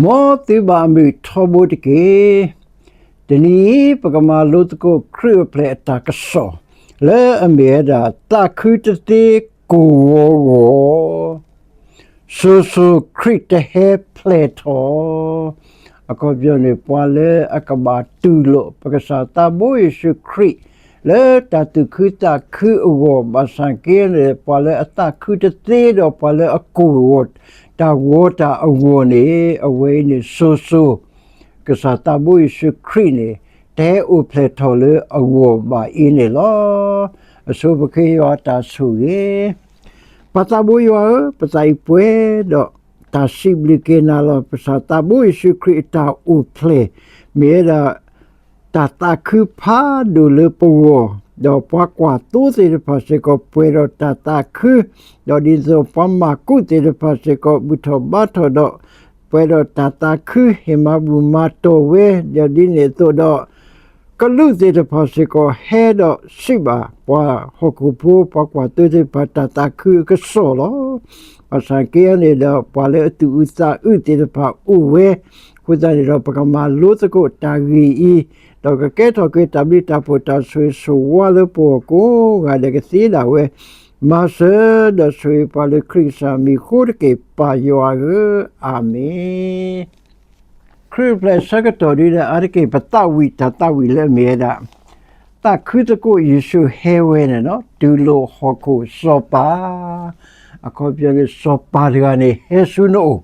မ်သုဘၣ်အမုာ်ထီဘိတက့ၢ်. တနံၤအံၤ ပကမၤလိသကိးခရံာ်အိၣ်ဖျဲၣ်အတၢ်ကစီၣ် လၢအမ့ၢ်ဝဲဒၣ် သးခုတသ့ကိၢ်ဂီၤဂီၢ်, စိၤစိၤခရံာ်တဟဲဖျဲၣ်ထီၣ်. အခီပညီန့ၣ် ပှၤလၢအကဘၣ်တူၢ်လိာ် ပကစၢ်သးဘိယ့ၣ်ၡူးခရံာ် လၢတၢ်သူၣ်ခုသးခုအဂီၢ် ဘၣ်ဆၣ်က့န့ၣ် ပှၤလၢအသးခုတသ့ဒီး ပှၤလၢအကိၢ်ဂီၤ တၢ်ဂီၤတၢ်အဂီၢ်န့ၣ် အဝဲအံၤန့ၣ် စိၤစိၤ ကစၢ်သးဘိယ့ၣ်ၡူးခရံာ်န့ၣ် တဟဲအိၣ်ဖျဲၣ်ထီၣ်လၢအဂီၢ်ဘၣ်အံၤန့ၣ်လီၤ. အဆိပဃ့ယွၤအတၢ်ဆိၣ်ဂ့ၤ, ပၢ်သးဘိယွၤဧၢ, ပသးအံၤပှဲၤဒီးတၢ်စံးဘျုးက့ၤနၤလီၤ. ပကစၢ်သးဘိယ့ၣ်ၡူးခရံာ်အတၢ်အိၣ်ဖျဲၣ် မ့ၢ်ဝဲဒၣ် တၢ်သးခုဖးဒိၣ်လၢပဂီၢ်, ဒီးပှၤကွၢ်သိသ့ၣ်တဖၣ်စ့ၢ်ကီး ပှဲၤဒီးတၢ်သးခု, ဒီးဒ်သိးပှၤမၤကူးသ့ၣ်တဖၣ်စ့ၢ်ကီး ဘူၣ်ထီၣ်ဘါထီၣ်ဒီး ပှဲၤဒီးတၢ်သးခု ဟ့ၣ်မၤဘူၣ်မၤတီၢ်ဝဲ, ဒီးဒ်န့ၣ်အသိးဒီး ကလူးသ့ၣ်တဖၣ်စ့ၢ်ကီး ဟဲဒီးစံးဘၣ်ပှၤဟီၣ်ခိၣ်ဖိ ပှၤကွၢ်သိသ့ၣ်တဖၣ် တၢ်သးခုအကစီၣ်လီၤ. ဘၣ်ဆၣ်က့န့ၣ်ဒီး ပှၤလၢအသူၣ်အုးသးအုးသ့ၣ်တဖၣ်အိၣ်ဝဲ, အဃိသတးန့ၣ်ဒီး ပကမၤလိသကိးတၢ်ဂ့ၢ်အံၤ, ဒီးကကဲထီၣ်က့ၤတၢ်ဘျုးတၢ်ဖှိၣ်တၢ်ဆိၣ်ဂ့ၤဆိၣ်ဝါလၢပဂီၢ်ကိးဂၤဒဲးကသ့ဒၣ်ဝဲ, မၤစၢၤဒီးဆိၣ်ဂ့ၤပှၤလၢခရံာ်ကစၢ်မံၤအဃိတက့ၢ် ပၢ်ယွၤဧၢ, အၤမ့ၣ်. ခရံာ်အိၣ်ဖျဲၣ်အဆၢကတီၢ်ဒ်ဒီး အါတက့ၢ် ပသးဝံၣ်တၢ်သးဝံၣ်လၢအမ့ၢ်ဝဲဒၣ် သးခုသကိးယ့ၣ်ၡူးဟဲဝဲန့ၣ်လီၤ. တူၢ်လိာ်ဟီၣ်ခိၣ်စီၤပၤ, အခီပညီန့ၣ် စီၤပၤတဂၤန့ၣ် ဟဲဆူနအိၣ်,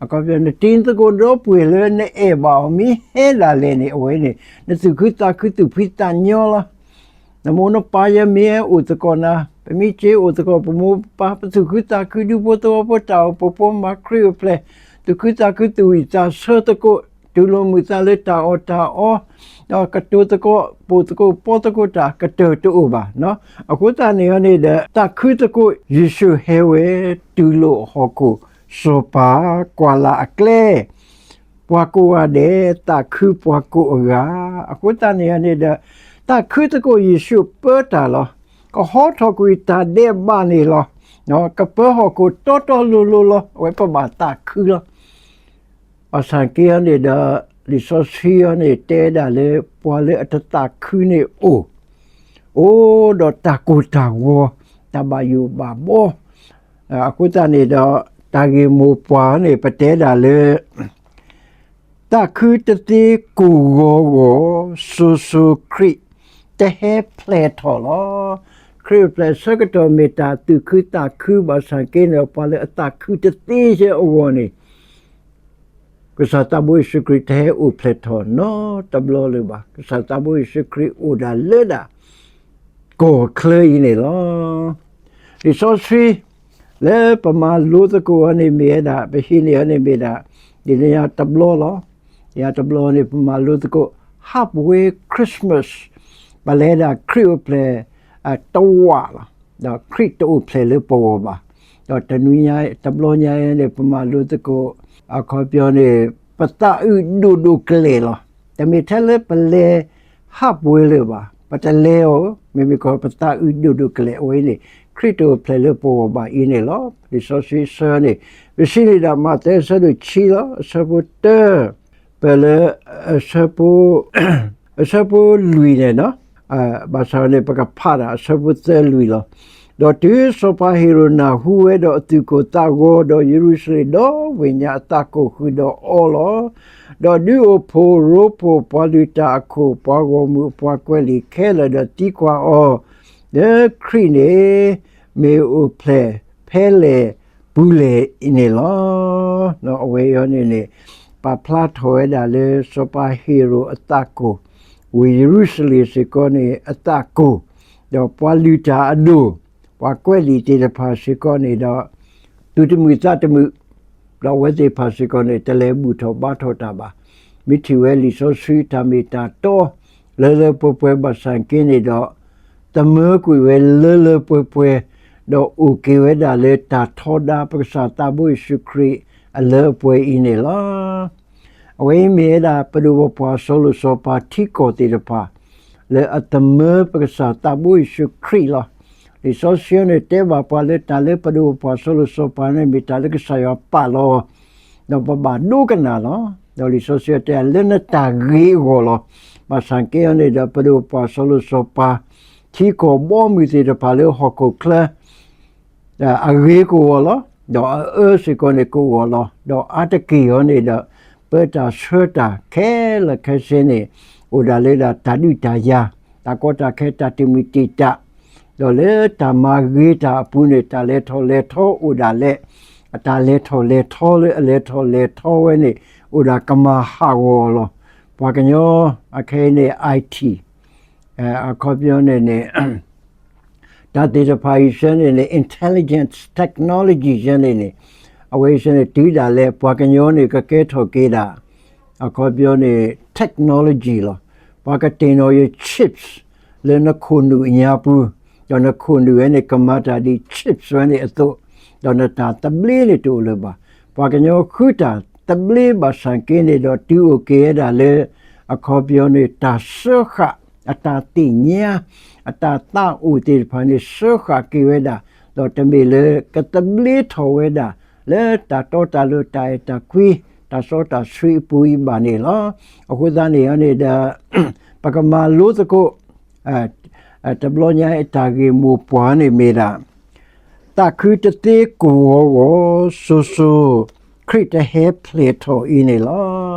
အခီပညီ နတံၤသကိးဒီပုၢ်ဝဲၢ်လၢနအဲၣ်ဘၣ်အီၤ မ့ၢ်ဟဲဒၣ်လဲာ်န့ၣ် အဝဲန့ၣ် နသူၣ်ခုသးခုသူၣ်ဖှံသးညီလီၤ. နမိၢ်နပၢ်ယမ့ၢ်အိၣ်သကိးနၤ, ပမ့ၢ်စ့အိၣ်သကိး ပမိၢ်ပပၢ် ပသူၣ်ခုသးခု ဒူဖိသဝီဖိ တၢ်အိၣ်ဖှိၣ်ဖိ မၤခရံာ်အိၣ်ဖျဲၣ် သူၣ်ခုသးခု သူၣ်ဝံၣ်သးဆၢသကိး တူၢ်လိာ်မုာ်သးလၢတၢ်အီၣ်တၢ်အီ, ဒီးကတိၤသကိး ပိာ်သကိး ပီသကိးတၢ် ကတၢၢ်တအိၣ်ဘၣ်. အဃိသတးန့ၣ်န့ၣ်ဒီး သးခုသကိးယ့ၣ်ၡူးဟဲဝဲ, တူၢ်လိာ်ဟီၣ်ခိၣ်စီၤပၤ, ကွၢ်လၢ်အကျဲ ပှၤကိးဂၤဒဲး သးခုပှၤကိးအဂၤ, အဃိသတးန့ၣ်န့ၣ်ဒီး သးခုသကိးယ့ၣ်ၡူးပၢတၢ်လီၤ. ကဟီထီၣ်ကွံာ်တၢ်ဒဲးဘးန့ၣ်လီၤ. ကပၢဟီၣ်ခိၣ်တီတီလိၤလိၤလီၤ. အဝဲပဘၣ်သးခုလီၤ. ဘၣ်ဆၣ်က့အံၤန့ၣ်ဒီး လံာ်စီဆှံအံၤန့ၣ် တဲဒၣ်လၢ ပှၤလၢအတသးခုန့ၣ်အိၣ်, အိၣ်ဒီးတၢ်ကိၢ်တၢ်ဂီၤ, တၢ်ဘၣ်ယိၣ်ဘၣ်ဘီ, အဃိသတးန့ၣ်ဒီး တၢ်ဂ့ၢ်မိၢ်ပှၢ်န့ၣ် ပတဲဒၣ်လၢ သးခုတသ့ကိၢ်ဂီၤဂီၢ်, စိၤစိၤခရံာ်တဟဲဖျဲၣ်ထီၣ်လီၤ. ခရံာ်အိၣ်ဖျဲၣ်အဆၢကတီၢ်မ့ၢ်တၢ်သူၣ်ခုသးခု ဘၣ်ဆၣ်က့န့ၣ် ပှၤလၢအသးခုတသ့ဆၢအဂီၢ်န့ၣ် ကစၢ်သးဘိယ့ၣ်ၡူးခရံာ်တဟဲအိၣ်ဖျဲၣ်ထီၣ်နီတဘျီလၢၤဘၣ်. ကစၢ်သးဘိယ့ၣ်ၡူးခရံာ်အိၣ်ဒၣ်လၢဒၣ် ကီၢ်ချၢအံၤန့ၣ်လီၤ. လံာ်စီဆှံ လၢပမၤလိသကိးအီၤန့ၣ်မ့ၢ်ဝဲဒၣ် ပဟံးန့ၢ်အီၤန့ၣ်မ့ၢ်ဒၣ် ဒ်န့ၣ်ညါတဘျီလီၤ. ညါတဘျီန့ၣ် ပမၤလိသကိး Half Way Christmas, ပလဲၤဒၣ်ခရံာ်အိၣ်ဖျဲၣ် တဝာ်လီၤ. ဒီးခရံာ်တအိၣ်ဖျဲၣ်လၢပဂီၢ်ဘၣ်. ဒီးတနွံညါ တဘျီညါအံၤန့ၣ် ပမၤလိသကိး အခီပညီန့ၣ် ပသးအုးဒိၣ်ဒိၣ်ကလဲာ်လီၤ. တမ့ၢ်ထဲလၢပလဲၤ half way လၢၤဘၣ်. ပတလဲၤအီၤ မ့မ့ၢ်ကီး ပသးအုးဒိၣ်ဒိၣ်ကလဲာ် အဝဲအံၤန့ၣ် ခရံာ်တအိၣ်ဖျဲၣ်လၢပဂီၢ်ဘၣ်အံၤန့ၣ်လီၤ. လံာ်စီဆှံအဆၢန့ၣ် ပစံးန့ၢ်ဒၣ် မးသဲအဆၢဒိၣ်ခံလီၤ. အဆၢဖိတၢ ပၢၢ်လၢ အဆၢဖိ အဆၢဖိလွံၢ်န့ၣ်, ဘၣ်ဆၣ်န့ၣ် ပကဖးဒၣ်အဆၢဖိသၢလွံၢ်လီၤ. ဒီးတုၤစီၤပၤဟ့ၤရိာ်နၢ်ဟူဝဲဒီးအသူၣ်ကိၢ်သးဂီၤ, ဒီးယရူၤၡလ့ၣ်ဒီဝ့ၢ်ညါအသးကိၢ်ဃုာ်ဒီးအီလီၤ. ဒီးဒုးအိၣ်ဖှိၣ်ရိဖှိၣ်ပှၤလုၢ်တၢ်အခိၣ်, ပှၤဂီၢ်မုၢ်အပှၤကွဲးလံာ်ခဲလၢာ်ဒီးသံကွၢ်အီၤ, လၢခရံာ်န့ၣ် မ့ၢ်အိၣ်ဖျဲၣ်ဖဲလဲၣ်ပူၤလဲၣ်အံၤန့ၣ်လီၤ. အဝဲအံၤန့ၣ်န့ၣ် ပာ်ဖျါထီၣ်ဝဲဒၣ်လၢစီၤပၤဟ့ၤရိာ်အသးကိၢ်, ဝ့ၢ်ယရူၤၡလ့ၣ်စ့ၢ်ကီးန့ၣ်အသးကိၢ်, ဒီးပှၤလုၢ်တၢ်အဒိၣ်, ပှၤကွဲးလံာ်သ့ၣ်တဖၣ်စ့ၢ်ကီးန့ၣ်ဒီး သူၣ်တမုာ်သးတမုာ်, ဒီးအဝဲသ့ၣ်တဖၣ်စ့ၢ်ကီးန့ၣ် တလဲၤဘူၣ်ထီၣ်ဘါထီၣ်တၢ်ဘၣ်. မ့ၢ်ထံၣ်ဝဲလံာ်စီဆှံတၢ်မ့ၢ်တၢ်တီ လၢလၢပှဲၤပှဲၤဘၣ်ဆၣ်က့န့ၣ်ဒီး သမၢကွံာ်ဝဲလၢလၢပှဲၤပှဲၤ, ဒီးအိၣ်က့ၤဝဲဒၣ်လၢတၢ်ထီဒါပကစၢ်သးဘိယ့ၣ်ၡူးခရံာ်အလၢအပှဲၤအံၤန့ၣ်လီၤ. အဝဲအံၤမ့ၢ်ဝဲဒၣ် ပဒိၣ်ပပှၢ်စီၤလိၤစီၤပၤထံကီၢ်သ့ၣ်တဖၣ် လၢအသမၢပကစၢ်သးဘိယ့ၣ်ၡူးခရံာ်လီၤ. လံာ်စီဆှံန့ၣ်တဲဘၣ်ပှၤလၢတၢ်လၢပဒိၣ်ပပှၢ်စီၤလိၤစီၤပၤန့ၣ် မ့ၢ်တၢ်လၢကစၢ်ယွၤပာ်လီၤ ဒီးပဘၣ်ဒိကနၣ်လီၤ. ဒီးလံာ်စီဆှံတဲလၢနတၢ်ဂ့ၤအဂီၢ်လီၤ. ဘၣ်ဆၣ်က့အီၤန့ၣ်ဒီး ပဒိၣ်ပှၤစီၤလိၤစီၤပၤ ထံကီၢ်ဘီမုၢ်သ့ၣ်တဖၣ်လၢဟီၣ်ခိၣ်ချၢ အဂ့ၤကအိၣ်လီၤ. ဒီးအအၢစ့ၢ်ကီးန့ၣ်ကအိၣ်လီၤ. ဒီးအါတက့ၢ်အီၤန့ၣ်ဒီး ပတၢ်ဆှၢတၢ်ခဲလၢာ်ခဲဆ့န့ၣ် အိၣ်ဒၣ်လၢဒၣ်တၢ်ဒုးတၢ်ယၤ, တၢ်ကီတၢ်ခဲ တၢ်တမုာ်တံာ်တာ်, ဒီးလၢတၢ်မၤဂ့ၤတၢ်အပူၤန့ၣ် တၢ်လဲၤထီၣ်လဲၤထီအိၣ်ဒၣ်လဲာ်, အတၢ်လဲၤထီၣ်လဲၤထီလၢအလဲၤထီၣ်လဲၤထီဝဲန့ၣ် အိၣ်ဒၣ်ကမၤဟးဂီၤလီၤ. ပှၤကညီအခဲအံၤန့ၣ် I T အခီပညီန့ၣ်န့ၣ် တၢ်သ့ၣ်တဖၣ်အံၤဆၢန့ၣ်န့ၣ် intelligence technology ဆၢန့ၣ်န့ၣ် အဝဲဆၢန့ၣ်တုၤဒၣ်လဲာ် ပှၤကညီန့ၣ်ကကဲထီၣ်က့ၤဒၣ် အခီပညီန့ၣ် technology လီၤ. ပှၤကတ့ၢ်နီၣ်ယ chips လၢနခိၣ်နူာ်အညါပူၤ, ဒီးနခိၣ်နူာ်ဝဲန့ၣ် ကမၤတၢ်ဒ် chips ဝဲန့ၣ်အသိး, ဒီးနတၢ်သဘျ့န့ၣ်တအိၣ်လၢၤဘၣ်. ပှၤကညီဃုတၢ်သဘျ့ဘၣ်ဆၣ်က့န့ၣ်ဒီး တုၤအိၣ်က့ၤဝဲဒၣ်လၢ အခီပညီန့ၣ် တၢ်စၢဃာ် အတၢ်သ့ၣ်ညါ အတၢ်သးအိၣ်သ့ၣ်တဖၣ်န့ၣ် စၢဃာ်က့ၤဝဲဒၣ်, ဒီးတမ့ၢ်လၢကသဘျ့ထီၣ်ဝဲဒၣ် လၢတၢ်တီတၢ်လိၤ တၢ်အဲၣ်တၢ်ကွံ တၢ်စီတၢ်ဆှံအပူၤအံၤဘၣ်န့ၣ်လီၤ. အဃိသတးန့ၣ်န့ၣ်ဒီး ပကမၤလိသကိး တဘျီညါအတၢ်ဂ့ၢ်မိၢ်ပှၢ်န့ၣ်မ့ၢ်ဒၣ် သးခုတသ့ကဝီၤဂီၤ စိၤစိၤ ခရံာ်တဟဲဖျဲၣ်ထီၣ်အံၤန့ၣ်လီၤ.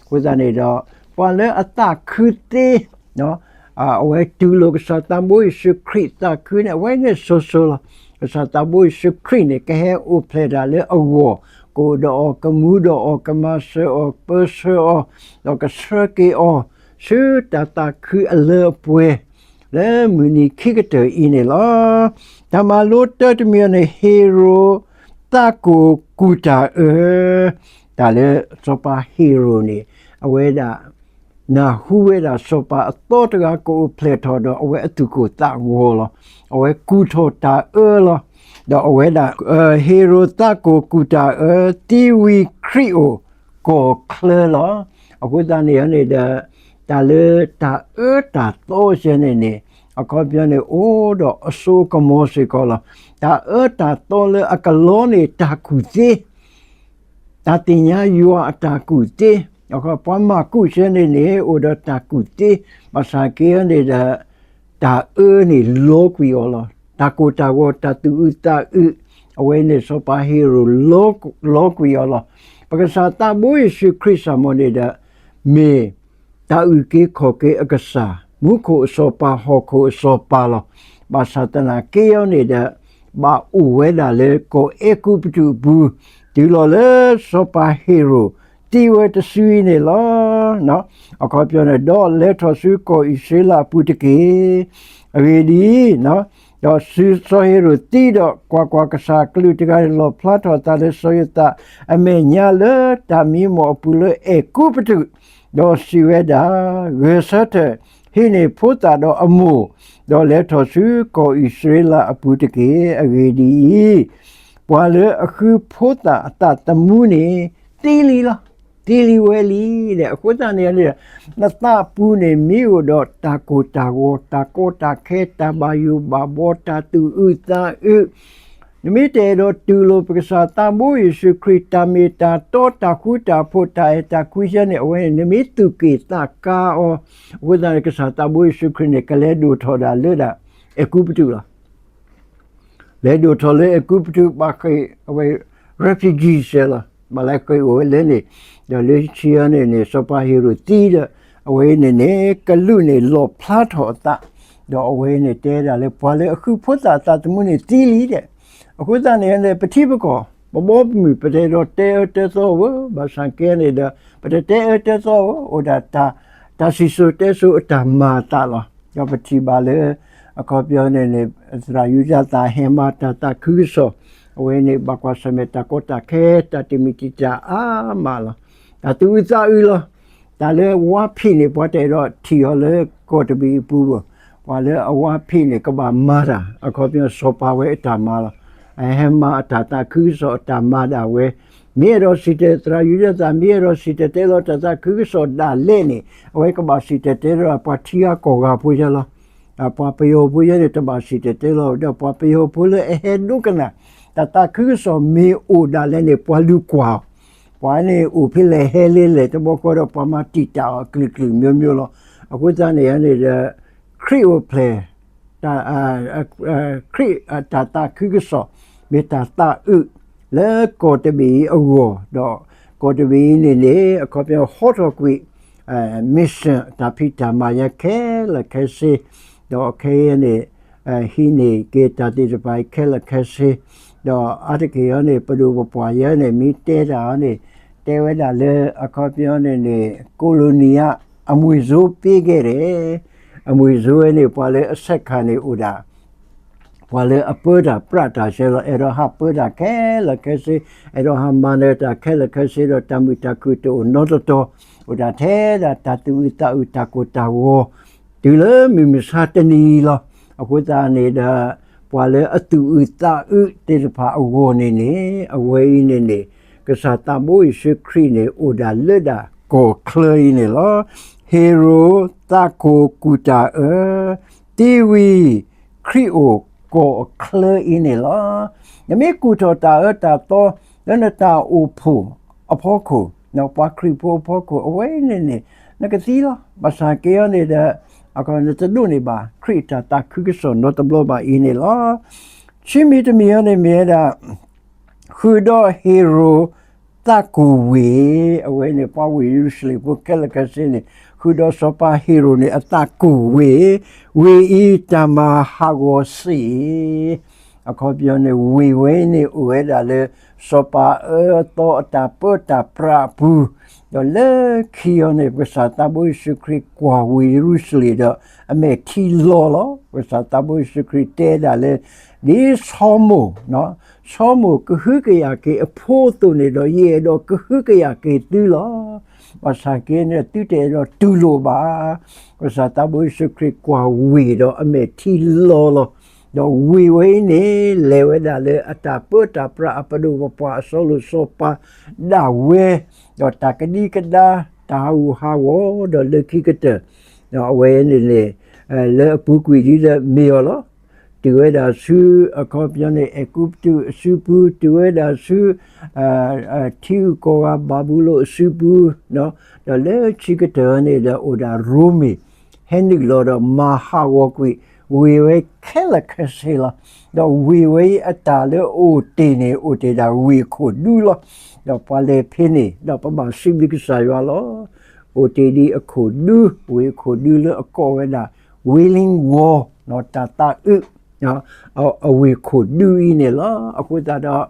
အဃိသတးန့ၣ်ဒီး ပှၤလၢအသးခုသ့ အဝဲတူၢ်လိာ်ကစၢ်သးဘိယ့ၣ်ၡူးခရံာ်သးခုန့ၣ် အဝဲန့ၣ်စိၤစိၤလီၤ. ကစၢ်သးဘိယ့ၣ်ၡူးခရံာ်န့ၣ် ကဟဲအိၣ်ဖျဲၣ်တၢ်လၢအဂီၢ်, ကအိၣ်ဒီးအီၤ, ကမူဒီးအီၤ, ကမၤစၢၤအီၤ, ပၢဆှၢအီၤ, ဒီးကဆှၢက့ၤအီၤ ဆူတၢ်သးခုအလၢအပှဲၤ လၢမုၢ်နံၤခံကတၢၢ်အံၤန့ၣ်လီၤ. တၢ်မၤလိတၢတမံၤအံၤန့ၣ် ဟ့ရိၤသးကိၢ်ကူၣ်တၢ်အၢ, တၢ်လၢစီၤပၤဟ့ရိၤန့ၣ် အဝဲဒၣ် နၢ်ဟူဝဲဒၣ်စီၤပၤအသီတဂၤကအိၣ်ဖျဲၣ်ထီၣ်ဒီး အဝဲအသူၣ်ကိၢ်သးဂီၤလီၤ. အဝဲကူၣ်ထီၣ်တၢ်အၢလီၤ. ဒီးအဝဲဒၣ် ဟ့ရိၤသးကိၢ်ကူၣ်တၢ်အၢ သံဝံၤခရံာ်အိၣ်ကီၢ်ချၢလီၤ. အဃိသတးန့ၣ်န့ၣ်ဒီး တၢ်လၢတၢ်အၢတၢ်သီစဲန့ၣ်န့ၣ် အခီပညီန့ၣ် အိၣ်ဒီးအစိအကမီၤစ့ၢ်ကီးလီၤ. တၢ်အၢတၢ်သီလၢအကလီန့ၣ် တၢ်ကူၣ်သ့ တၢ်သ့ၣ်ညါယွၤအတၢ်ကူၣ်သ့, ပှၤမၤကူၣ်စဲန့ၣ်န့ၣ် အိၣ်ဒီးတၢ်ကူၣ်သ့, ဘၣ်ဆၣ်က့န့ၣ်ဒီး တၢ်အၢန့ၣ်လီကွံာ်အီၤလီၤ. တၢ်ကိၢ်တၢ်ဂီၤ တၢ်သူၣ်အုးသးအုး အဝဲန့ၣ်စီၤပၤဟ့ရိၤ လီကွံာ်အီၤလီၤ. ပကစၢ်သးဘိယ့ၣ်ၡူးခရံာ်စ့ၢ်မ့ၢ်န့ၣ်ဒီး မ့ၢ် တၢ်အုၣ်က့ၤခီၣ်က့ၤအကစၢ်, မူခိၣ်အစီၤပၤ ဟီၣ်ခိၣ်အစီၤပၤလီၤ. ဘၣ်ဆၣ်သနာ်က့အီၤန့ၣ်ဒီး ဘၣ်အိၣ်ဝဲဒၣ်လၢကီၢ်အဲၤကူပတူးအပူၤ, တုၤလီၤလၢစီၤပၤဟ့ရိၤ သံဝဲတစုအံၤန့ၣ်လီၤ. အခီပညီန့ၣ် ဒီးလဲၤထီၣ်ဆူကီၢ်အံၣ်စရ့လးအပူၤတက့ၢ်. အဂ့ၢ်ဒ်အံၤ, ဒီးစီၤဟ့ရိၤသံဒီး ကွၢ်ကွၢ်, ကစၢ်အကလူးတဂၤန့ၣ် လီၣ်ဖျါထီၣ်အသးလၢစီၤယိၤသးအမဲာ်ညါ လၢတၢ်မံမီၢ်အပူၤလၢအဲၤကူပတူး, ဒီးစံးဝဲဒၣ်, ဂဲၤဆၢထၢၣ်, ဟံးန့ၢ်ဖိသၣ်ဒီးအမိၢ်, ဒီးလဲၤထီၣ်ဆူကီၢ်အံၣ်စရ့လးအပူၤတက့ၢ်. အဂ့ၢ်ဒ်အံၤ, ပှၤလၢအဃုဖိသၣ်အသးသမူန့ၣ် သံလံလီၤ. သံလံဝဲလံဒီး အဃိသတးန့ၣ်န့ၣ် နသးပူၤန့ၣ်မ့ၢ်အိၣ်ဒီးတၢ်ကိၢ်တၢ်ဂီၤ, တၢ်ကီတၢ်ခဲ, တၢ်ဘၣ်ယိၣ်ဘၣ်ဘီ, တၢ်သူၣ်အုးသးအုး, နမ့ၢ်တအဲၣ်ဒိးတူၢ်လိာ်ပကစၢ်သးဘိယ့ၣ်ၡူးခရံာ် တၢ်မ့ၢ်တၢ်တီ, တၢ်ဃူတၢ်ဖိး, တၢ်အဲၣ်တၢ်ကွံစဲန့ၣ် အဝဲန့ၣ် နမ့ၢ်သူၣ်က့ၣ်သးကါအီၤ, အဃိသတးန့ၣ် ကစၢ်သးဘိယ့ၣ်ၡူးခရံာ်န့ၣ် ကလဲၤဒိၣ်ထီၣ်ဒၣ်လၢဒၣ် အဲၤကူပတူးလီၤ. လဲၤဒိၣ်ထီၣ်လၢအဲၤကူပတူး ဘၣ်ဃ့ၢ်အဝဲ refugee စဲလီၤ. ဘၣ်လဲၤဃ့ၢ်အိၣ်ဝဲလၢန့ၣ်, ဒီးလၢခံန့ၣ်န့ၣ် စီၤပၤဟ့ရိၤသံဒီး အဝဲန့ၣ်န့ၣ် ကလူးန့ၣ်လီၣ်ဖျါထီၣ်အသး, ဒီးအဝဲန့ၣ်တဲဒၣ်လၢ ပှၤလၢအဃုဖိသၣ်အသးသမူန့ၣ်သံလံဒီး, အဃိသတးန့ၣ်န့ၣ် ပထံပကီၢ် ပဘီပမုၢ် ပတအဲၣ်ဒိးတဲအၢတဲသီဝဲ, ဘၣ်ဆၣ်က့န့ၣ်ဒီး ပတတဲအၢတဲသီဝဲ, အိၣ်ဒၣ် တၢ်စံၣ်စိၤတဲစိၤအတၢ်မၤအသးလီၤ. ဒီးပထံၣ်ဘၣ်လၢ အခီပညီန့ၣ်န့ၣ် သရၣ်ယူဒၤသၣ်ဟဲမၤတၢ်သးခုကစီၣ်, အဝဲန့ၣ် ဘၣ်ကွၢ်ဆၢၣ်မဲာ်တၢ်ကီတၢ်ခဲ တၢ်တမုာ်တံာ်တာ်အါမးလီၤ. တၢ်သူၣ်အုးသးအုးလီၤ. တၢ်လၢအဝါဖံးန့ၣ် ပှၤတအဲၣ်ဒိးထံၣ်အီၤလၢကီၢ်တဘ့ၣ်အပူၤဘၣ်. ပှၤလၢအဝါဖံးန့ၣ် ကဘၣ်မၤတၢ်, အခီပညီစီၤပၤဝဲအတၢ်မၤလီၤ. အဟဲမၤအတၢ်သးခုကစီၣ်အတၢ်မၤဒၣ်ဝဲ, မ့ၢ်အဲၣ်ဒိးစံၣ်တဲၤ သရၣ်ယူဒၤသၣ် မ့ၢ်အဲၣ်ဒိးစံၣ်တဲၤတဲလီၤတၢ်သးခုကစီၣ်ဒၣ်လဲာ်န့ၣ် အဝဲကဘၣ်စံၣ်တဲၤတဲလီၤ ပှၤထံဂၤကီၢ်ဂၤဖိယဲလီၤ. ပှၤပယီၤဖိယဲန့ၣ် တဘၣ်စံၣ်တဲၤတဲလီၤ, ဒီးပှၤပယီၤဖိလၢအဟဲဒိကနၣ် တၢ်သးခုကစီၣ်မ့ၢ်အိၣ်ဒၣ်လဲာ်န့ၣ် ပှၤလူၤကွၢ်အီၤ ပှၤန့ၣ်အိၣ်ဖဲလဲၣ်ဟဲလၢလဲၣ်တဘျီဃီဒီး ပှၤမၤတံာ်တာ်အီၤကလုာ်ကလုာ်မျိုးမျိုးလီၤ. အဃိသတးန့ၣ်န့ၣ်ဒီး ခရံာ်အိၣ်ဖျဲၣ် ခရံာ်အတၢ်သးခုကစီၣ် မ့ၢ်တၢ်သးအုးလၢကီၢ်တဘ့ၣ်အံၤအဂီၢ်, ဒီးကီၢ်တဘ့ၣ်အံၤန့ၣ်န့ၣ် အခီပညီဟီထီၣ်ကွံာ် mission တၢ်ဖံးတၢ်မၤယါခဲလၢာ်ခဲဆ့, ဒီးခဲအံၤန့ၣ် ဟံးန့ၢ်က့ၤတၢ်သ့ၣ်တဖၣ်အံၤခဲလၢာ်ခဲဆ့, ဒီးအါတက့ၢ်အံၤန့ၣ် ပဒိၣ်ပပှၢ်ယဲန့ၣ် မ့ၢ်တဲတၢ်အံၤန့ၣ် တဲဝဲဒၣ်လၢအခီပညီန့ၣ်န့ၣ် ကိးလိနံၤယါ အမွေဆိုးပေးခဲ့တယ်, အမွေဆိုးဝဲန့ၣ် ပှၤလၢအဆဲးခးန့ၣ်အိၣ်ဒၣ် ပှၤလၢအပၢတၢ်ပြးတၢ်ဆဲးလီၤ. အဲၣ်ဒိးဟးပၢတၢ်ခဲလၢာ်ခဲဆ့, အဲၣ်ဒိးဟးမၤနၢၤတၢ်ခဲလၢာ်ခဲဆ့ဒီး တၢ်မုာ်တၢ်ခုၣ်တအိၣ်နီတတီၤ, အိၣ်ဒၣ်ထဲဒၣ်တၢ်သူၣ်အုးသးအုး တၢ်ကိၢ်တၢ်ဂီၤ တုၤလၢမုၢ်မဆါတနံၤအံၤလီၤ. အဃိသတးန့ၣ်ဒီး ပှၤလၢအသူၣ်အုးသးအုးသ့ၣ်တဖၣ်အဂီၢ်န့ၣ်န့ၣ် အဝဲအံၤန့ၣ်န့ၣ် ကစၢ်သးဘိယ့ၣ်ၡူးခရံာ်န့ၣ် အိၣ်ဒၣ်လၢဒၣ်ကီၢ်ချၢအံၤန့ၣ်လီၤ. ဟ့ရိၣ်သးကိၢ်ကူၣ်တၢ်အၢ တ့ဝံၤ ခရံာ်အိၣ်ကီၢ်အချၢအံၤန့ၣ်လီၤ. နမ့ၢ်ကူၣ်ထီၣ်တၢ်အၢတၢ်သီ လၢနတၢ်အိၣ်ဖှိၣ်အဖီခိၣ်, ပှၤခရံာ်ဖိအဖီခိၣ် အဝဲအံၤန့ၣ်န့ၣ် နကသံလီၤ. ဘၣ်ဆၣ်က့အံၤန့ၣ်ဒီး နတဒိးန့ၢ်ဘၣ် ခရံာ်အတၢ်သးခုကစီၣ်နီတဘျီဘၣ်အံၤန့ၣ်လီၤ. ခံမံၤတမံၤအံၤန့ၣ်မ့ၢ်ဝဲဒၣ် ဃုာ်ဒီးဟ့ရိၣ်သးကိၢ်ဝ့ၢ်, အဝဲန့ၣ်ပှၤဝ့ၢ်ယရူၤၡလ့ၣ်ဖိခဲလၢာ်ခဲဆ့န့ၣ် ဃုာ်ဒီးစီၤပၤဟ့ရိၣ်န့ၣ် အသးကိၢ်ဝ့ၢ်, ဝ့ၢ်အံၤတၢ်မၤဟးဂီၤစ့ၢ် အခီပညီန့ၣ် ဝ့ၢ်ဝဲအံၤန့ၣ် အိၣ်ဝဲဒၣ်လၢ စီၤပၤအၢအသီအတၢ်ပၢတၢ်ပြးအပူၤ, ဒီးလၢခံအံၤန့ၣ် ကစၢ်သးဘိယ့ၣ်ၡူးခရံာ်ကွၢ်ဝ့ၢ်ယရူၤၡလ့ၣ်ဒီး အမဲာ်ထံလီၤလီၤ. ကစၢ်သးဘိယ့ၣ်ၡူးခရံာ်တဲဒၣ်လၢ ဒ်စီၤမိၣ် စီၤမိၣ်ကဟုကယာ်က့ၤအဖိအသိးန့ၣ်ဒီး ယအဲၣ်ဒိးကဟုကယာ်က့ၤသုလီၤ. ဘၣ်ဆၣ်က့န့ၣ် သုတအဲၣ်ဒိးတူၢ်လိာ်ဘၣ်. ကစၢ်သးဘိယ့ၣ်ၡူးခရံာ်ကွၢ်ဝ့ၢ်ဒီးအမဲာ်ထံလီၤလီၤ. ဒီးဝ့ၢ်ဝဲအံၤန့ၣ် လဲၤဝဲဒၣ်လၢအတၢ်ပၢတၢ်ပြးအပဒိၣ်ပပှၢ်အစီၤလိၣ်စီၤပၤဒၣ်ဝဲ, ဒီးတၢ်ကဒံကဒါ တၢ်ဟးဂူာ်ဟးဂီၤ ဒီးလၢခံကတၢၢ် အဝဲန့ၣ်န့ၣ် လၢအပူၤကွံာ်ဒ်ဒီးမ့ၢ်အီၤလီၤ. တုၤဝဲဒၣ်ဆူ အခီပညီန့ၣ် အဲၤကူပတူးအစုပူၤ, တုၤဝဲဒၣ်ဆူ ထံဂုၤကီၢ်ဂၤဘၤဘူလိၣ်အစုပူၤ, ဒီးလၢခံကတၢၢ်န့ၣ်ဒီးအိၣ်ဒၣ်ရိမ့ၤ ဟဲနုာ်လီၤဒီးမၤဟးဂီၤကွံာ် ဝ့ၢ်ဝဲခဲလၢာ်ခဲဆ့လီၤ. ဒီးဝ့ၢ်ဝဲအံၤအတၢ်လၢအအိၣ်တ့ၢ်န့ၣ် အိၣ်တ့ၢ်ဒၣ်ဝ့ၢ်အခိၣ်ဒူလီၤ. ဒီးပှၤလဲၤဖဲန့ၣ် ဒီးပဘၣ်စံးဘျုးကစၢ်ယွၤလီၤ. အိၣ်တ့ၢ်ဒံးအခိၣ်ဒူ, ဝ့ၢ်အခိၣ်ဒူလၢအကိးဝဲဒၣ် Wailing Wall တၢ်သးအုး အဝ့ၢ်ခိၣ်ဒူအံၤန့ၣ်လီၤ. အဃိသတးဒီး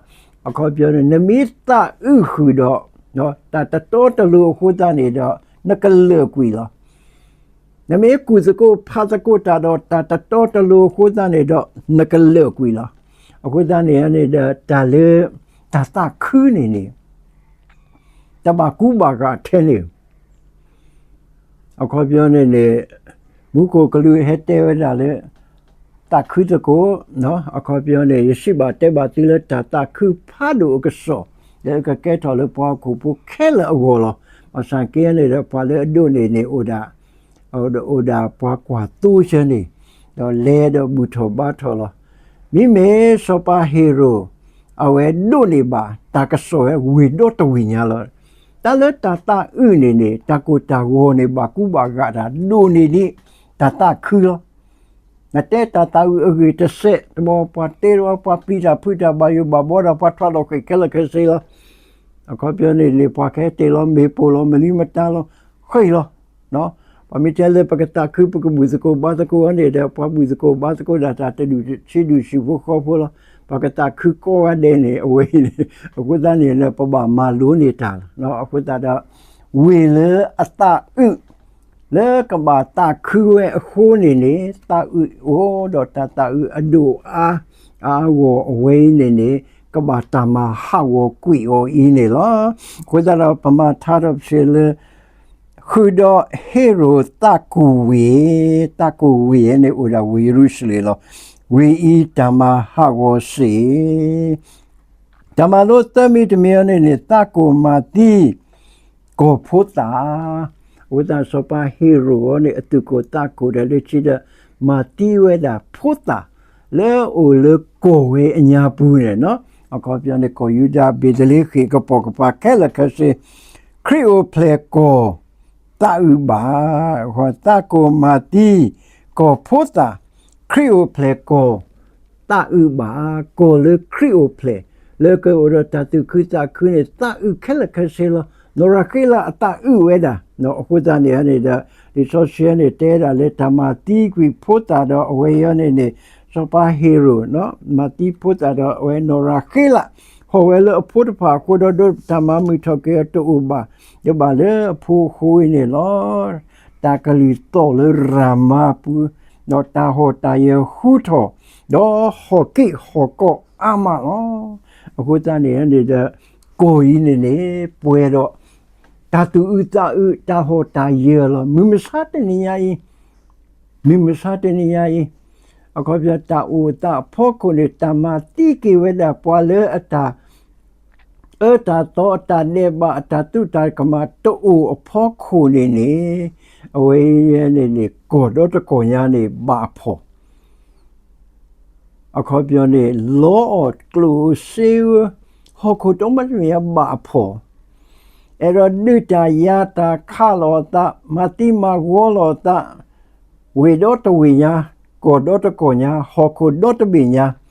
အခီပညီန့ၣ် နမ့ၢ်သးအုးဃုာ်ဒီး တၢ်တတီတလိၤအဃိသတးန့ၣ်ဒီး နကလၢာ်ကွံာ်လီၤ. နမ့ၢ်ကူၣ်သကိးဖးသကိးတၢ်ဒီး တၢ်တတီတလိၤအဃိသတးန့ၣ်ဒီး နကလၢာ်ကွံာ်လီၤ. အဃိသတးန့ၣ်န့ၣ်ဒီး တၢ်လၢ တၢ်သးခုန့ၣ်န့ၣ် တဘၣ်ကူဘၣ်ဂာ်ထဲန့ၣ် အခီပညီန့ၣ်န့ၣ် မူခိၣ်ကလူးဟဲတဲဝဲဒၣ်လၢ သးခုသကိး, အခီပညီန့ၣ် ယစံးဘၣ်တဲဘၣ်သုလၢတၢ်သးခုဖးဒိၣ်အကစီၣ် လၢအကကဲထီၣ်လၢပှၤဟီၣ်ခိၣ်ဖိခဲလၢာ်အဂီၢ်လီၤ. ဘၣ်ဆၣ်က့န့ၣ်ဒီး ပှၤလၢအဒိးန့ၢ်န့ၣ်အိၣ်ဒၣ် အိၣ်ဒၣ်ပှၤကွၢ်သိဆၢန့ၣ် ဒီးလဲၤဒီးဘူၣ်ထီၣ်ဘါထီၣ်လီၤ. မ့မ့ၢ်စီၤပၤဟ့ရိၣ် အဝဲဒိးန့ၢ်ဘၣ်တၢ်ကစီၣ်ဝဲဝ့ၢ်ဒီတဝ့ၢ်ညါလီၤ. တၢ်လၢတၢ်သးအုးန့ၣ်န့ၣ် တၢ်ကိၢ်တၢ်ဂီၤန့ၣ် ဘၣ်ကူဘၣ်ဂာ်တၢ် ဒိးန့ၢ်ဒံး တၢ်သးခုလီၤ. နတဲတၢ်သးအုးအဂ့ၢ်တစဲး တဘျီပှၤတဲလီၤ ပှၤပျံၤတၢ်ဖုးတၢ် ဘၣ်ယိၣ်ဘၣ်ဘှီဒီး ပှၤထွဲဒီးဃ့ၢ်ခဲလၢာ်ခဲဆ့လီၤ. အခီပညီန့ၣ်န့ၣ် ပှၤကဟဲတ့ၢ်လီၤ မ့ၢ်ပိၢ်လီၤ မနုၤမတၤလီၤ ဃ့ၢ်လီၤ. ပှၤမ့ၢ်တဲလၢပကသးခု ပကဘူၣ်သကိးဘါသကိးန့ၣ်ဒီး ပှၤဘူၣ်သကိးဘါသကိးဒၣ်တၢ်တဒူၣ် ဆံးဒူၣ်ဆံးဖိဃီဖိလီၤ. ပှၤကသးခုကိးဂၤဒဲးန့ၣ် အဝဲအံၤန့ၣ် အဃိသတးန့ၣ် ပဘၣ်မၤလိန့ၢ်တၢ်လီၤ. အဃိသတးဒီး ဝ့ၢ်လၢအသးအုး လၢကဘၣ်သးခုဝဲအဃိန့ၣ်န့ၣ် သးအုးအိၣ်ဒီးတၢ်သးအုးအဒိၣ်အါ အါအါဂီၢ်ဂီၢ်အဝဲအံၤန့ၣ်န့ၣ် ကဘၣ်တၢ်မၤဟးဂီၤကွံာ်အီၤအံၤန့ၣ်လီၤ. အဃိသတးဒီး ပမၤထါထီၣ်ပစ့လၢ ဃုာ်ဒီးဟ့ရိၣ်သးကိၢ်ဝ့ၢ်, သးကိၢ်ဝ့ၢ်န့ၣ်အိၣ်ဒၣ်ဝ့ၢ်ယရူၤၡလ့ၣ်လီၤ. ဝ့ၢ်အံၤတၢ်မၤဟးဂီၤစ့ၢ် တၢ်မၤလိသၢမံၤတမံၤအံၤန့ၣ်န့ၣ် သးကိၢ်မၤသံ ကီၢ်ဖိသၣ်, အဝဲသတးစီၤပၤဟ့ရိၣ်အံၤန့ၣ် အသူၣ်ကိၢ်သးကိၢ်ဒီးလၢခံဒီး မၤသံဝဲဒၣ်ဖိသၣ် လၢအအိၣ်လၢကီၢ်ဝဲအညါပူၤန့ၣ်လီၤ. အခီပညီန့ၣ် ကီၢ်ယူဒၤ ဘ့းသလ့ဃ့ၣ် ကပိာ်ကပၤခဲလၢာ်ခဲဆ့ ခရံာ်အိၣ်ဖျဲၣ်ကီၢ် သးအုးဘၣ်, သးကိၢ်မၤသံ ကီၢ်ဖိသၣ် ခရံာ်အိၣ်ဖျဲၣ်ကီၢ် သးအုးဘၣ်, ကီၢ်လၢခရံာ်အိၣ်ဖျဲၣ် လၢကအိၣ်ဒီးတၢ်သူၣ်ခုသးခုန့ၣ် သးအုးခဲလၢာ်ခဲဆ့လီၤ. နီၢ်ရၤဃ့လးအသးအုးဝဲဒၣ်. အဃိသတးန့ၣ်န့ၣ်ဒီး လံာ်စီဆှံန့ၣ် တဲဒၣ်လၢတၢ်မၤသံကွံာ်ဖိသၣ်ဒီးအဝဲအံၤန့ၣ်န့ၣ် စီၤပၤဟ့ၤရိာ် မၤသံဖိသၣ်ဒီးအဝဲနီၢ်ရၤဃ့လး ဟီၣ်ဝဲလၢအဖိတဖၣ်အဃိဒီး ဒိးတၢ်မၤမုာ်ထီၣ်က့ၤအီၤတအိၣ်ဘၣ်, ယဘၣ်လၢအဖိအဃိအံၤန့ၣ်လီၤ. တၢ်ကလုၢ်သီၣ်လၢရၤမါပူၤ ဒီးတၢ်ဟီၣ်တၢ်ယၢၤဟူထီၣ်, ဒီးဟီၣ်က့ၣ်ဟီၣ်ကီၢ်အါမးလီၤ. အဃိသတးန့ၣ်န့ၣ်ဒီး ကီၢ်အံၤန့ၣ်န့ၣ် ပှဲၤဒီး တၢ်သူၣ်အုးသးအုး တၢ်ဟီၣ်တၢ်ယၢၤလီၤ. မုၢ်မဆါတနံၤညါအံၤ, မုၢ်မဆါတနံၤညါအံၤ, အခီပညီ တၢ်အိၣ်သးအဖီခိၣ်န့ၣ် တၢ်မၤသံက့ၤဝဲဒၣ်ပှၤလၢအတၢ် အၢတၢ်သီ အတၢ်ဒဲးဘး အတၢ်သူၣ်တၢ်ကမၣ်တအိၣ်အဖီခိၣ်န့ၣ်န့ၣ်, အဝဲအံၤန့ၣ်န့ၣ် ကီၢ်ဒီတကီၢ်ညါန့ၣ် ဘၣ်အဖှီၣ် အခီပညီန့ၣ် လီအီၣ်ကျိၣ်ဧိၤစ့ဧိၤ, ဟီၣ်ခိၣ်တမံၤတမံၤဘၣ်အဖှီၣ်, အဲၣ်ဒိးဒုးတၢ်ယၤတၢ်ခးလိာ်အသး, မၤသံမၤဂီၤလိာ်အသး, ဝ့ၢ်ဒီတဝ့ၢ်ညါ, ကီၢ်ဒီတကီၢ်ညါ, ဟီၣ်ခိၣ်ဒီတဘ့ၣ်ညါ,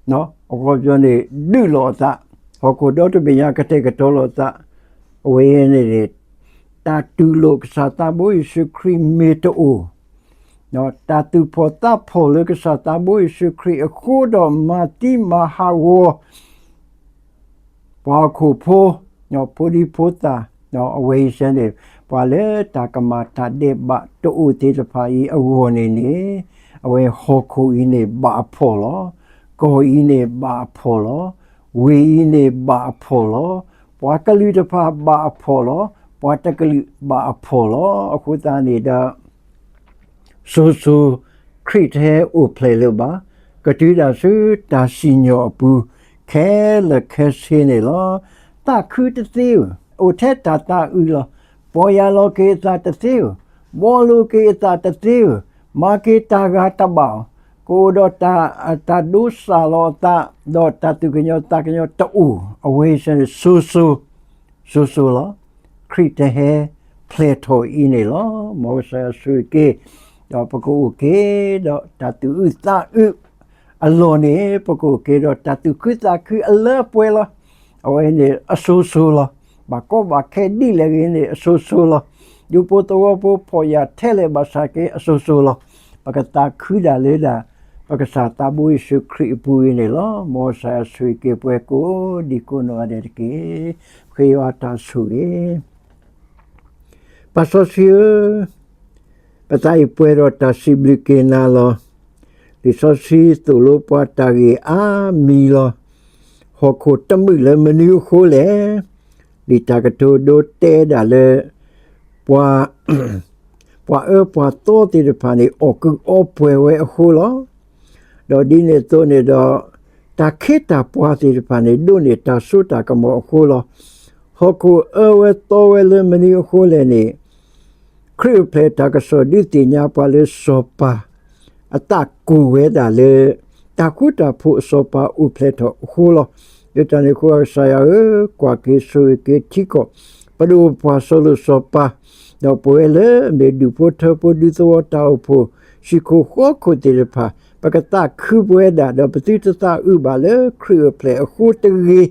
အခီပညီန့ၣ် ဒုးလိာ်အသး, ဟီၣ်ခိၣ်ဒီတဘ့ၣ်ညါ ကတဲာ်ကတီၤလိာ်အသး, အဝဲန့ၣ်န့ၣ် တၢ်တူၢ်လိာ်ကစၢ်သးဘိယ့ၣ်ၡူးခရံာ်မ့ၢ်တအိၣ် တၢ်သူၣ်ဖှီၣ်သးဖှီၣ်လၢကစၢ်သးဘိယ့ၣ်ၡူးခရံာ်အဃိဒီး မၤသံမၤဟးဂီၤ ပှၤဟီၣ်ခိၣ်ဖိ, ဖိဒံဖိသၣ်, အဝဲအံၤစ့ၢ်န့ၣ် ပှၤလၢတၢ်ကမၣ်တၢ်ဒဲးဘးတအိၣ်သ့ၣ်တဖၣ်အံၤအဂီၢ်န့ၣ်န့ၣ်, အဝဲဟီၣ်ခိၣ်အံၤန့ၣ်ဘၣ်အဖှီၣ်လီၤ. ကီၢ်အံၤန့ၣ်ဘၣ်အဖှီၣ်လီၤ. ဝ့ၢ်အံၤန့ၣ်ဘၣ်အဖှီၣ်လီၤ. ပှၤကလုာ်တဖၣ်ဘၣ်အဖှီၣ်လီၤ. ပှၤတကလုာ်ဘၣ်အဖှီၣ်လီၤ. အဃိသတးန့ၣ်ဒီး စိၤစိၤ ခရံာ်တဟဲအိၣ်ဖျဲၣ်လၢၤဘၣ်. ကတုၤဒၣ်ဆူတၢ်စံၣ်ညီၣ်အပူၤ ခဲလၢာ်ခဲဆ့န့ၣ်လီၤ. သးခုတသ့ဧၢ, အိၣ်ထဲတၢ်သးအုးလီၤ. ပီၢ်ယၢ်လီၤက့ၤအသးတသ့ဧၢ, ဘှီလိာ်က့ၤအသးတသ့ဧၢ, မၤက့ၤတၢ်ဂၤတဘၣ်အီၤ, ကအိၣ်ဒီးတၢ်ဒိးစၢ်လီၤအသး, ဒီးတၢ်သူၣ်ကညီၤသးကညီၤတအိၣ်, အဝဲအံၤစ့ၢ်န့ၣ် စိၤစိၤ စိၤစိၤလီၤ. ခရံာ်တဟဲဖျဲၣ်ထီၣ်အံၤန့ၣ်လီၤ. မ်ကစၢ်ယွၤဆိၣ်ဂ့ၤက့ၤ, ဒီးပကအိၣ်က့ၤဒီးတၢ်သူၣ်အုးသးအုးအလီၢ်န့ၣ် ပကအိၣ်က့ၤဒီးတၢ်သူၣ်ခုသးခုအလၢအပှဲၤလီၤ. အဝဲန့ၣ်အစိၤစိၤလီၤ. ဘၣ်ကီဘၣ်ခဲဒ်လဲၣ်ဂ့ၤန့ၣ် အစိၤစိၤလီၤ. ဒူဖိသဝီဖိဖှီၣ်ယာ်ထဲလဲၣ်ဘၣ်ဆၣ်က့ အစိၤစိၤလီၤ. ပကသးခုဒၣ်လၢဒၣ် ပကစၢ်သးဘိယ့ၣ်ၡူးခရံာ်အပူၤအံၤန့ၣ်လီၤ. မ်ကစၢ်ယွၤဆိၣ်ဂ့ၤက့ၤပှၤကိးဒံကိးနီၢ်ဂၤဒဲးတက့ၢ်. ဃ့ယွၤတၢ်ဆိၣ်ဂ့ၤ ပၢ်စီဆှံဧၢ, ပသးအံၤပှဲၤဒီးတၢ်စံးဘျုးက့ၤနၤလီၤ. လံာ်စီဆှံသိၣ်လိပှၤတၢ်ဂ့ၢ်အါမံၤလီၤ. ဟီၣ်ခိၣ်တမုာ်လၢမနုၤအဃိလဲၣ်. လံာ်တၢ်ကတိၤဒိတဲဒၣ်လၢ ပှၤ ပှၤအၢပှၤသီသ့ၣ်တဖၣ်န့ၣ် အီၣ်ကုးအီပှဲၤဝဲအဃိလီၤ. ဒီးဒ်န့ၣ်အသိးန့ၣ်ဒီး တၢ်ခ့တၢ်ပှၤသ့ၣ်တဖၣ်န့ၣ် ဒိးန့ၢ်တၢ်စိတၢ်ကမီၤအဃိလီၤ. ဟီၣ်ခိၣ်အၢဝဲသီဝဲလၢမနုၤအဃိလဲၣ်န့ၣ် ခရံာ်အိၣ်ဖျဲၣ်တၢ်ကစီၣ်ဒုးသ့ၣ်ညါပှၤလၢစီၤပၤ အသးကိၢ်ဝဲဒၣ်လၢ တၢ်ဃူတၢ်ဖိးအစီၤပၤအိၣ်ဖျဲၣ်ထီၣ်အဃိလီၤ. လၢတၢ်န့ၣ်အဃိ ကစၢ်ယွၤဧၢ, ကွၢ်က့ၤဆိၣ်ဂ့ၤက့ၤထံကီၢ် ပဒိၣ်ပပှၢ်စီၤလိာ်စီၤပၤ, ဒီးပဝဲလၢအမ့ၢ်ဒူၣ်ဖိထၢဖိ ဒူသဝီတၢ်အိၣ်ဖှိၣ် ဟံၣ်ခိၣ်ဃီခိၣ်သ့ၣ်တဖၣ် ပကသးခုပဝဲဒၣ် ဒီးပသုတသးအုးဘၣ်လၢခရံာ်အိၣ်ဖျဲၣ်အဃိတဂ့ၤ, ဒီး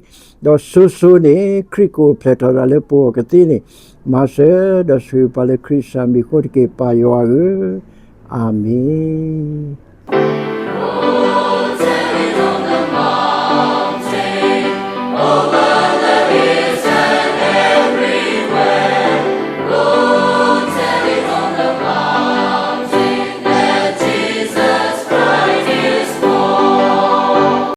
စိၤစိၤန့ၣ် ခရံာ်ကအိၣ်ဖျဲၣ်ထီၣ်ဒၣ်လၢပဂီၢ်ကသ့န့ၣ် မၤစၢၤဒီးဆိၣ်ဂ့ၤပှၤလၢခရံာ်စၢ်မံၤအဃိတက့ၢ် ပၢ်ယွၤဧၢ, အၤမ့ၣ်.